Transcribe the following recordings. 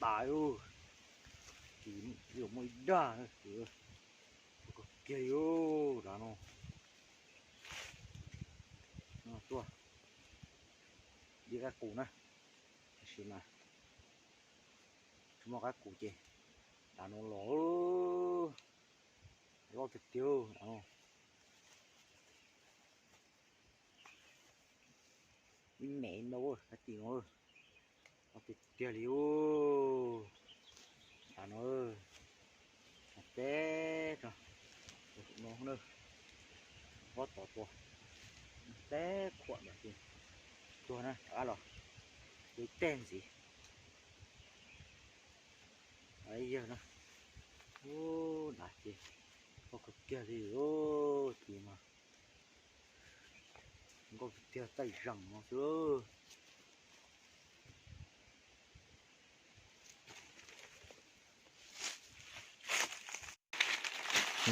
tas, ces yuav muaj ib dag na, kawg kiag li dav no. Tuaj, dib qaib qus na, tab sis mas tsis muaj qaib qus ces dav no los loj tiag tiag. Ib me ntau, ib tim no loj tiag tiag li. Dav no, teb no, pob tod tua, teb khuam ntawm ces tuag na, rov qab los tua ib teg ntxiv. Yawg na, ub, dav ces loj kawg kiag li, ces mas nkauj tiag tiag, txaij zeem no xwb.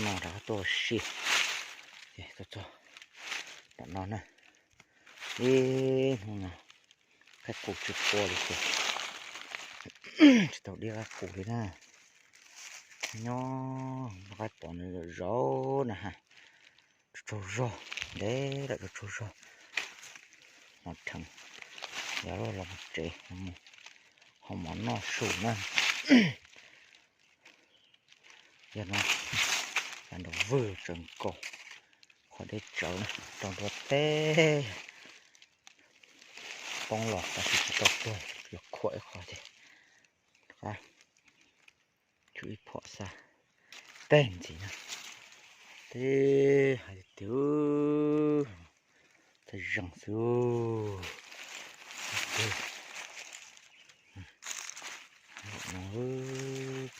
No rov qab tuaj ua si, ces tuaj txog tom no na. Ib hnub no qaib qus tsis qua li ces tsis tau dib qaib qus li na. Nyob noj qaib pom nws zaum zaum na ha, tsaug tsaug zog, ntev lawm tsaug tsaug zog. Hmo dheev, yav luag los mus tsev, ho mov noj su na. Yog no, yav nraum vwg tseem kaum qhov deb tsawv rau nruab teb poob los tab sis tsis tau tuag, yuav khuam ib qho ces rov qab tshuav ib phom xa teg ntxiv na. Teb hais tiag, txaij zeem xwb.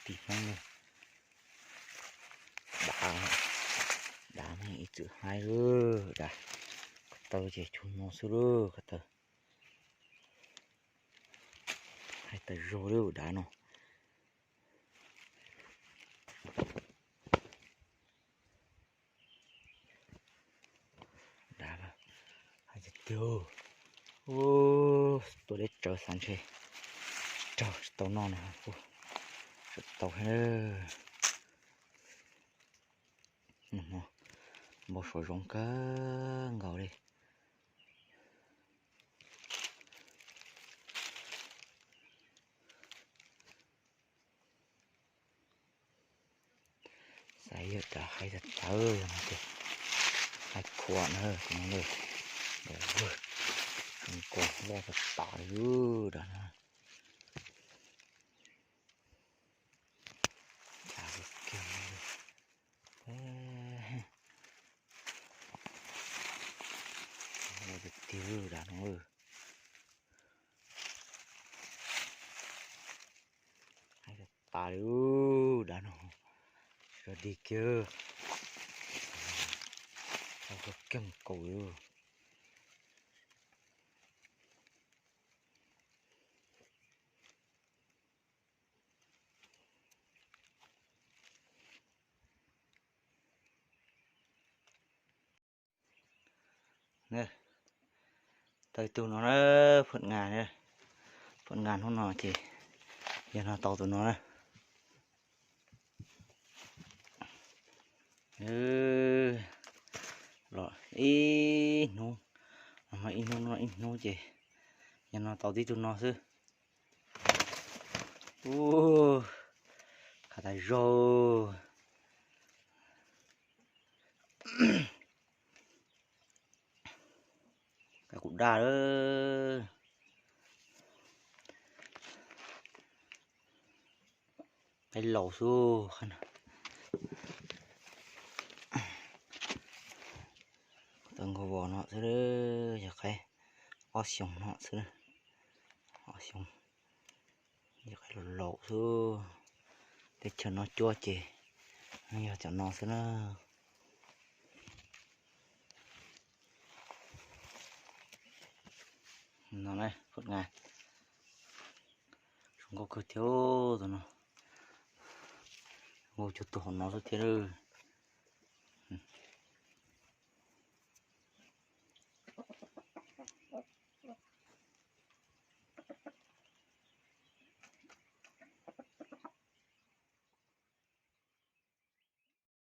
Tim Hmoob ne, dav, dav ib txwm haib, dav, ko taw ces cuag no xwb lauj, ko taw haib tas zog li dav no. Dav, hais tiag tiag, tua deb tsawv xav ntshe raug tsis tau noj no, tsis tau. Npau suav zoo kawg nkaus li. Xav yog dav haib tag tawv, yog no ces haib khuam na, tus no na, dav vwg, zoo nkauj loj tas tas li dav na. Dav tiag tiag, loj tiag tiag dav no. Haib tas tas li dav no, tsis tau dig kiag, haib kawg kiag nkaus li. Tau ib tug no na, phom nga, phom nga hnub no ces yog no tau tus no na. Los ib hnub, ib hnub no ib hnub ces yog no tau tib tug no xwb. Ub, khav tas zog. Qaib qus daj lawm. Qaib laus xwb. Tau nkaus vos no xwb, yog qaib ob xyoos no xwb, ob xyoos, yog qaib laus laus xwb. Teb chaws no cuab ces yog cov no xwb na. No na, phom nga, zoo nkauj kawg thiab tus no. Zoo nkauj cuag tus hauv no xwb thiab.